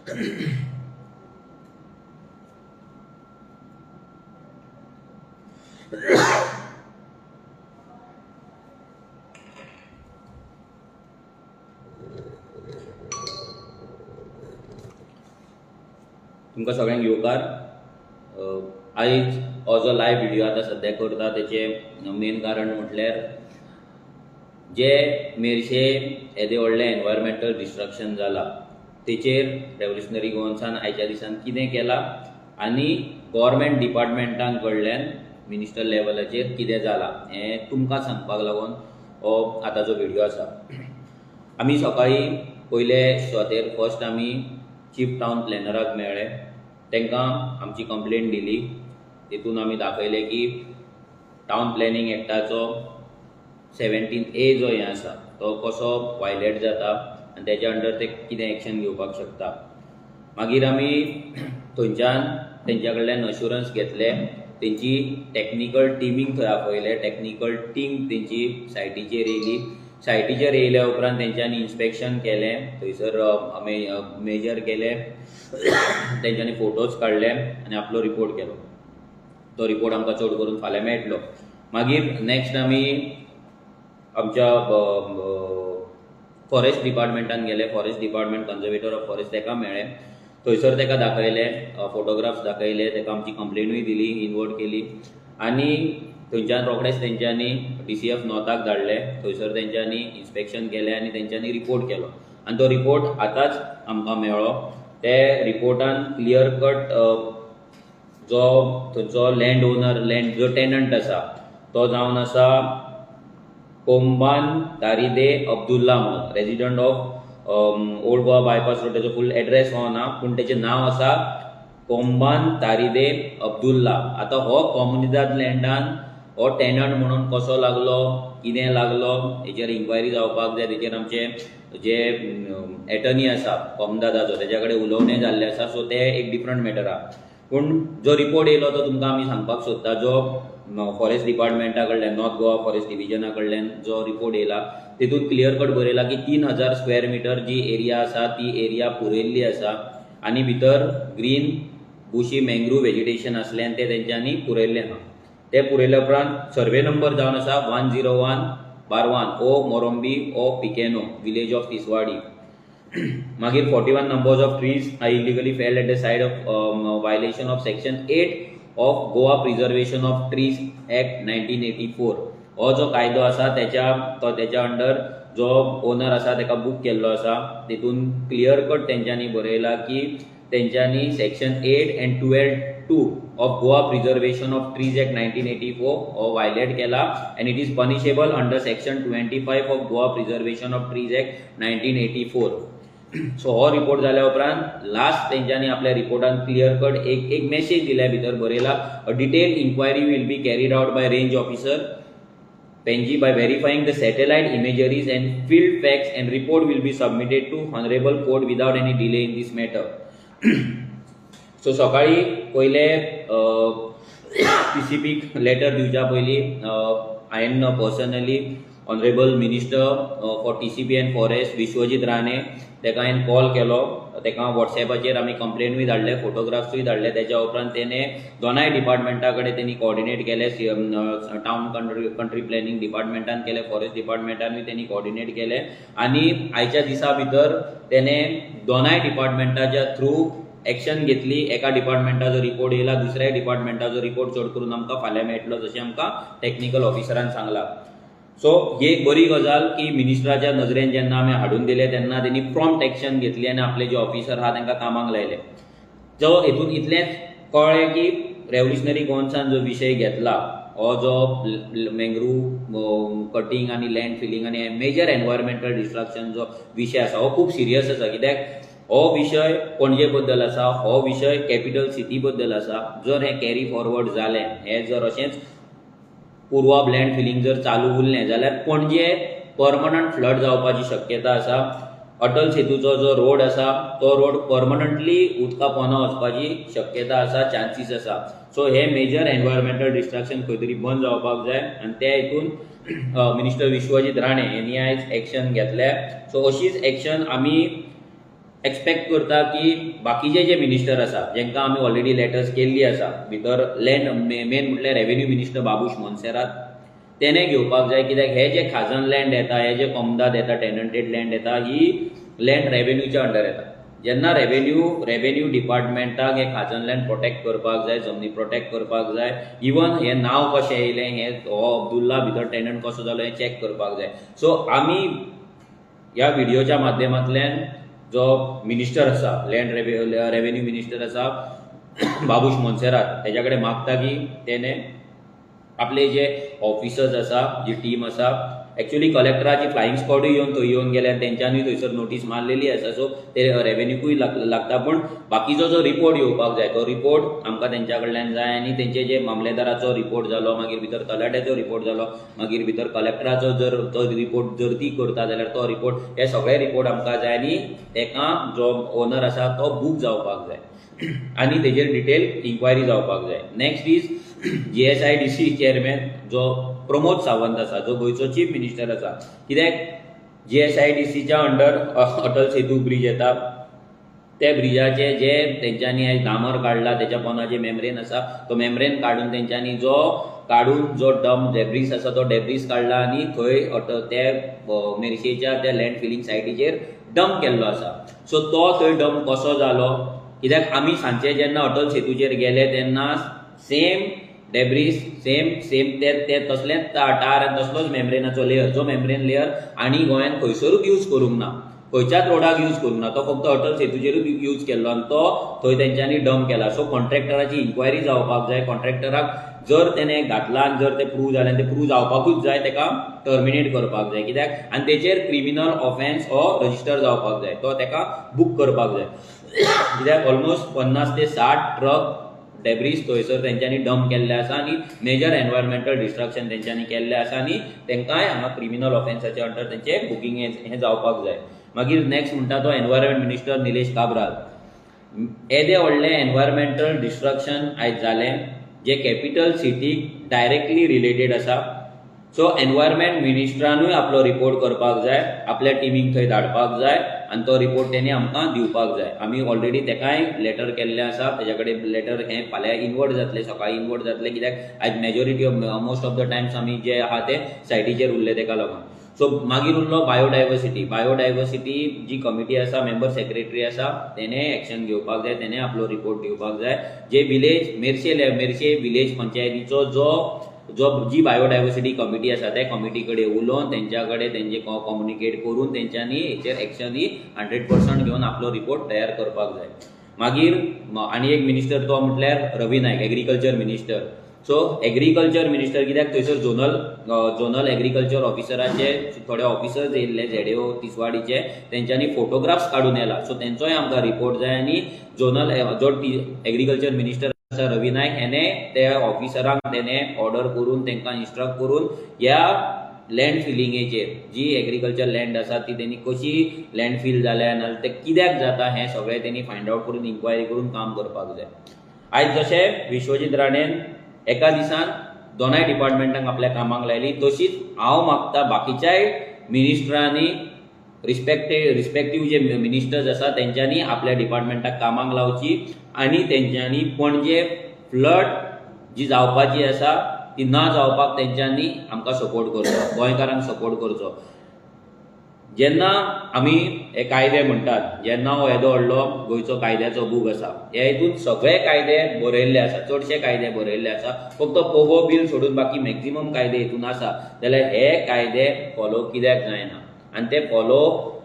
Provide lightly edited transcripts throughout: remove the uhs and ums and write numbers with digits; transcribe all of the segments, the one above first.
तुमकां सगळ्यांक येवकार. आयज हो जो लायव्ह व्हिडियो आतां सद्या करता तेचें मेन कारण म्हटल्यार जे मेरशे येदें व्हडलें एनवायरमेंटल डिस्ट्रक्शन जालां तेचेर रेवोल्युशनरी गोवन्सान आयच्या दिसान कितें केलां आनी गोवोरमेंट डिपार्टमेंटां कडल्यान मिनिस्टर लेवलाचेर कितें जालां हें तुमकां सांगपाक लागून हो आतांचो व्हिडियो आसा. आमी सकाळीं पयले सुवातेर फर्स्ट आमी चीफ टावन प्लॅनराक मेळ्ळे, तांकां आमची कंप्लेन दिली. तितून आमी दाखयलें की टावन प्लॅनिंग एक्टाचो 17A जो हें आसा तो कसो वायलेट जाता आनी तेच्या अंडर ते कितें एक्शन घेवपाक शकता. मागीर आमी थंयच्यान तेंच्या कडल्यान अश्युरन्स घेतले, तेंची टॅक्निकल टिमीक थंय आपयले, टॅक्निकल टीम तेंची सायटीचेर येयली. सायटीचेर येयल्या उपरांत तेंच्यांनी इन्स्पेक्शन केलें, थंयसर आमी मेजर केलें, तेंच्यांनी फोटोज काडले आनी आपलो रिपोर्ट केलो. तो रिपोर्ट आमकां चड करून फाल्यां मेळटलो. मागीर नॅक्स्ट आमी आमच्या फॉरेस्ट डिपार्टमेंटान गेले. Forest department conservator of forest तेका मेळ्ळे, थंयसर तेका दाखयले, फोटोग्राफ्स दाखयले, तेका आमची कंप्लेनूय दिली, इनवर्ट केली आनी थंयच्यान रोखडेच तेंच्यांनी DCF नॉर्थाक धाडले. थंयसर तेंच्यांनी इन्स्पेक्शन केलें आनी तेंच्यांनी रिपोर्ट केलो आनी तो रिपोर्ट आतांच आमकां मेळ्ळो. ते रिपोर्टान क्लियर कट जो थंयचो लँड ओनर, लँड जो टेनंट आसा तो जावन आसा कोंबान तारिदे अब्दुल्ला म्हणून, resident of old Goa bypass road. तेजो फूल एड्रेस हो ना, पूण तेचें नांव आसा कोंबान तारिदे अब्दुल्ला. आतां हो कॉमुनिदाद लँडान हो टेनंट म्हणून कसो लागलो, कितें लागलो, हेचेर इन्क्वायरी जावपाक जाय. तेचेर आमचे जे एटर्नी आसा कॉमुनिदादाचो तेच्या कडेन उलोवणें जाल्लें आसा. सो तें एक डिफरंट मॅटर आहा, पूण जो रिपोर्ट येयलो तो तुमकां आमी सांगपाक सोदता. जो फॉरेस्ट डिपार्टमेंटा कडल्यान, नॉर्थ गोवा फॉरेस्ट डिविजना कडल्यान जो रिपोर्ट येयला तितून क्लियर कट बरयला की 3000 स्क्वेअर मिटर जी एरिया आसा ती एरिया पुरयल्ली आसा आनी भितर ग्रीन बुशी मँग्रूव वेजिटेशन आसलें आनी तें तेंच्यांनी पुरयल्लें आहा. तें पुरयल्या उपरांत सर्वे नंबर जावन आसा 101/1 ओ मोरोम्बी ओ पिकेनो, विलेज ऑफ तिसवाडी. मागीर 41 numbers of trees are illegally felled at the site of violation of section 8 of Goa Preservation of Trees Act 1984. हो जो कायदो आसा तेच्या तो तेच्या अंडर जो ओनर आसा तेका बूक केल्लो आसा. तितून क्लियर कट तेंच्यांनी बरयला की तेंच्यांनी section 8 and 12(2) of Goa Preservation of Trees Act 1984 हो वायलेट केला and it is punishable under section 25 of Goa Preservation of Trees Act 1984. So हो रिपोर्ट जाल्या उपरांत लास्ट तेंच्यांनी आपल्या रिपोर्टान क्लियर कट एक एक मेसेज दिल्या, भितर बरयला, "A detail inquiry will be carried out by range officer Panaji by verifying the satellite imageries and field facts and report will be submitted to honorable court without any delay in this matter." So सकाळी पयले टीसीपीक letter दिवच्या पयलीं हांवें personally honourable minister for TCP and forest Vishwajit Rane तेका हांवें call केलो. तेका वॉट्सॅपाचेर आमी कंप्लेनूय धाडले, फोटोग्राफ्सूय धाडले. तेच्या उपरांत तेणे दोनाय डिपार्टमेंटा कडेन तेणी कॉर्डिनेट केले. टावन कंट्री प्लॅनिंग डिपार्टमेंटान केले, फॉरेस्ट डिपार्टमेंटानूय तेणी कॉर्डिनेट केले आनी आयच्या दिसा भितर तेणे दोनाय डिपार्टमेंटाच्या थ्रू एक्शन घेतली. एका डिपार्टमेंटाचो रिपोर्ट येयला, दुसऱ्या डिपार्टमेंटाचो रिपोर्ट चड करून आमकां फाल्यां मेळटलो, जशें आमकां टॅक्निकल ऑफिसरान सांगलां. सो ही एक बरी गजाल की मिनिस्टराच्या नजरेन जेन्ना आमी हाडून दिले तेन्ना तेणी प्रॉम्प्ट एक्शन घेतली आनी आपले जे ऑफिसर आहा तांकां कामाक लायले. जो हितून इतलेंच कळ्ळें की रेवल्युशनरी गोवन्सान जो विशय घेतला, हो जो मँग्रूव कटींग आनी लँड फिलींग आनी मेजर एनवायरमेंटल डिस्ट्रक्शन जो विशय आसा हो खूब सिरियस आसा, कित्याक हो विशय पणजे बद्दल आसा, हो विशय कॅपिटल सिटी बद्दल आसा. जर हें कॅरी फॉरवर्ड जालें, हें जर अशेंच पूर्वा लँड फिलींग जर चालू उरलें जाल्यार पणजे परमनंट फ्लड जावपाची शक्यता आसा. अटल सेतूचो जो रोड आसा तो रोड परमनंटली उदका पोंदा वचपाची शक्यता आसा, चान्सीस आसा. सो हे मेजर एनवायरमेंटल डिस्ट्रक्शन खंय तरी बंद जावपाक जाय आनी त्या हितून मिनिस्टर विश्वजीत राणे यांनी आयज एक्शन घेतल्या. सो अशीच एक्शन आमी एक्सपेक्ट करता की बाकीचे जे मिनिस्टर आसा, जेंकां आमी ऑलरेडी लेटर्स केल्ली आसा, भितर लँड मेन म्हटल्यार रेवेन्यू मिनिस्टर बाबूश मोन्सेरात, तेणे घेवपाक जाय. कित्याक हे जे खाजन लँड येता, हे जे कोमदाद येता, टेनंटेड लँड येता, ही लँड रेवेन्यूच्या अंडर येता. जेन्ना रेवेन्यू डिपार्टमेंटाक हे खाजन लँड प्रोटेक्ट करपाक जाय, जमनी प्रोटेक्ट करपाक जाय. इवन हें नांव कशें येयलें, हें हो अब्दुल्ला भितर टेनंट कसो जालो, हें चॅक करपाक जाय. सो आमी ह्या व्हिडियोच्या माध्यमांतल्यान जो मिनिस्टर आसा, लँड रेवेन्यू मिनिस्टर आसा बाबूश मोन्सेरात, तेज्या कडेन मागता की तेणे आपले जे ऑफिसर्स आसा, जी टीम आसा, एक्चुअली कलेक्टराची फ्लायिंग स्क्वॉडूय येवन थंय येवन गेल्या, तेंच्यांनी थंयसर नोटीस मारलेली आसा. सो ते रेवेन्यूकूय लागता, पूण बाकीचो जो रिपोर्ट येवपाक जाय तो रिपोर्ट आमकां तेंच्या कडल्यान जाय. आनी तेंचे जे मामलेदाराचो रिपोर्ट जालो, मागीर भितर तलाट्याचो रिपोर्ट जालो, मागीर भितर कलेक्टराचो जर तो रिपोर्ट जर ती करता जाल्यार तो रिपोर्ट, हे सगळे रिपोर्ट आमकां जाय. आनी तेका जो ओनर आसा तो बूक जावपाक जाय आनी तेजेर डिटेल इन्क्वायरी जावपाक जाय. Next is GSIDC chairman जो प्रमोद सावंत आसा, जो गोंयचो चीफ मिनिस्टर आसा. कित्याक जीएसआयडीसीच्या अंडर अटल सेतू ब्रीज येता. त्या ब्रिजाचे जे तेंच्यांनी आयज डामर काडला, तेच्या पोंदा जे मेम्ब्रेन आसा तो मेम्ब्रेन काडून तेंच्यांनी जो काडून जो डंप डेब्रीस आसा तो डेब्रीस काडला आनी थंय ते मेरशेच्या त्या लँड फिलिंग सायटीचेर डंप केल्लो आसा. सो तो थंय डंप कसो जालो? कित्याक आमी सांजचे जेन्ना अटल सेतूचेर गेले तेन्ना सेम डेब्रीस, सेम सेम ते ते तसलेच टार आनी तसलोच मेम्ब्रेनाचो लेयर, जो मेम्ब्रेन लेयर आनी गोंयांत खंयसरूच यूज करूंक ना, खंयच्याच रोडाक यूज करूंक ना, तो फक्त अटल सेतूचेरूच यूज केल्लो आनी तो थंय तेंच्यांनी डंप केला. सो कॉन्ट्रॅक्टराची इन्क्वायरी जावपाक जाय. कॉन्ट्रॅक्टराक जर तेणें घातला आनी जर तें प्रूव जालें, तें प्रूव जावपाकूच जाय, तेका टर्मिनेट करपाक जाय. कित्याक आनी तेचेर क्रिमिनल ऑफेन्स हो रजिस्टर जावपाक जाय, तो तेका बूक करपाक जाय. कित्याक ऑलमोस्ट 50 ते 60 ट्रक डेब्रीज थंयसर तेंच्यांनी डंप केल्ले आसा आनी मेजर एनवायरमेंटल डिस्ट्रक्शन तेंच्यांनी केल्लें आसा आनी तेंकांय हांगा क्रिमिनल ऑफेन्साचे अंडर तेंचे बुकींग हें जावपाक जाय. मागीर नेक्स्ट म्हणटा तो एनवायरमेंट मिनिस्टर निलेश काब्राल. येदें व्हडलें एनवायरमेंटल डिस्ट्रक्शन आयज जालें, जें कॅपिटल सिटीक डायरेक्टली रिलेटेड आसा. सो एनवायरमेंट मिनिस्टरानूय आपलो रिपोर्ट करपाक जाय, आपल्या टिमीक थंय धाडपाक जाय आनी तो रिपोर्ट तेणी आमकां दिवपाक जाय. आमी ऑलरेडी तेकाय लेटर केल्लें आसा. तेज्या कडेन लेटर हें फाल्यां इनवर्ड जातलें, सकाळीं इनवर्ड जातलें. कित्याक आयज majority of most of the times आमी जे आहा ते सायटीचेर उरले तेका लागून. सो मागीर उरलो बायोडायवर्सिटी. बायोडायवर्सिटी जी कमिटी आसा, मेंबर सेक्रेटरी आसा, तेणे एक्शन घेवपाक जाय, तेणे आपलो रिपोर्ट दिवपाक जाय. जे विलेज मेरशे मेरशे विलेज पंचायतीचो जो जो जी बायोडायवर्सिटी कमिटी आसा त्या कमिटी कडेन उलोवन, तेंच्या कडेन तेंचे कम्युनिकेट करून तेंच्यांनी हेचेर एक्शन ही 100% घेवन आपलो रिपोर्ट तयार करपाक जाय. मागीर आनी एक मिनिस्टर तो म्हटल्यार Ravi Naik, agriculture minister. So agriculture minister, कित्याक थंयसर झोनल झोनल एग्रीकल्चर ऑफिसराचे थोडे ऑफिसर्स येयल्ले, झेडएओ तिसवाडीचे, तेंच्यांनी फोटोग्राफ्स काडून येला. सो तेंचोय आमकां रिपोर्ट जाय. आनी झोनल जो एग्रीकल्चर मिनिस्टर आसा रवी नायक, हेणे त्या ऑफिसरांक तेणे ऑर्डर करून, तेंकां इन्स्ट्रक्ट करून ह्या लँड फिलिंगेचेर जी एग्रीकल्चर लँड आसा ती तेणी कशी लँड फील जाल्या, नाजाल्यार तें कित्याक जाता, हें सगळें तेणी फायंड आवट करून, इन्क्वायरी करून काम करपाक जाय. आयज जशें विश्वजीत राणेन एका दिसान दोनाय डिपार्टमेंटांक आपल्या कामाक लायली, तशीच हांव मागता बाकीच्याय मिनिस्टरांनी, रिस्पेक्टीव जे मिनिस्टर्स आसा तेंच्यांनी आपल्या डिपार्टमेंटाक कामाक लावची आनी तेंच्यांनी पणजे फ्लड जी जावपाची आसा ती ना जावपाक तेंच्यांनी आमकां सपोर्ट करचो, गोंयकारांक सपोर्ट करचो. जेन्ना आमी हे कायदे म्हणटात, जेन्ना हो येदो व्हडलो गोंयचो कायद्याचो बूक आसा, ह्या हितून सगळे कायदे बरयल्ले आसा, चडशे कायदे बरयल्ले आसा, फक्त पोगो बील सोडून बाकी मॅक्झिमम कायदे हितून आसा, जाल्यार हे कायदे फॉलो कित्याक जायना आनी ते फॉलो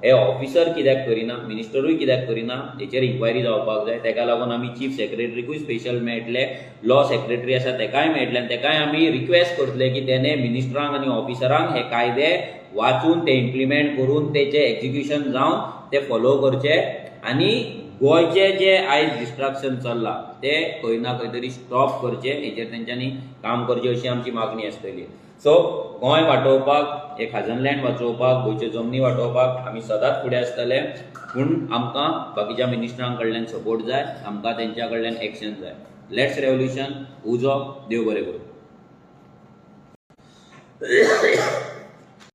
हे ऑफिसर कित्याक करिना, मिनिस्टरूय कित्याक करिना, हेचेर इन्क्वायरी जावपाक जाय. तेका लागून आमी चीफ सेक्रेटरीकूय स्पेशल मेळटले, लॉ सेक्रेटरी आसा तेकाय मेळटले आनी तेकाय आमी रिक्वेस्ट करतले की तेणे मिनिस्टरांक आनी ऑफिसरांक हे कायदे वाचून, ते इम्प्लिमेंट करून, तेचे एक्जिक्युशन जावन ते फॉलो करचे आनी गोंयचे जे आयज डिस्ट्रक्शन चल्लां ते खंय ना खंय तरी स्टॉप करचे. हेचेर तेंच्यांनी काम करचें अशी आमची मागणी आसतली. सो गोंय वाटोवपाक, हे खाजन लँड वाचोवपाक, गोंयच्यो जमनी वाटोवपाक आमी सदांच फुडें आसतले, पूण आमकां बाकीच्या मिनिस्टरां कडल्यान सपोर्ट जाय, आमकां तेंच्या कडल्यान एक्शन जाय. Let's revolution. उजो, देव बरें करूं.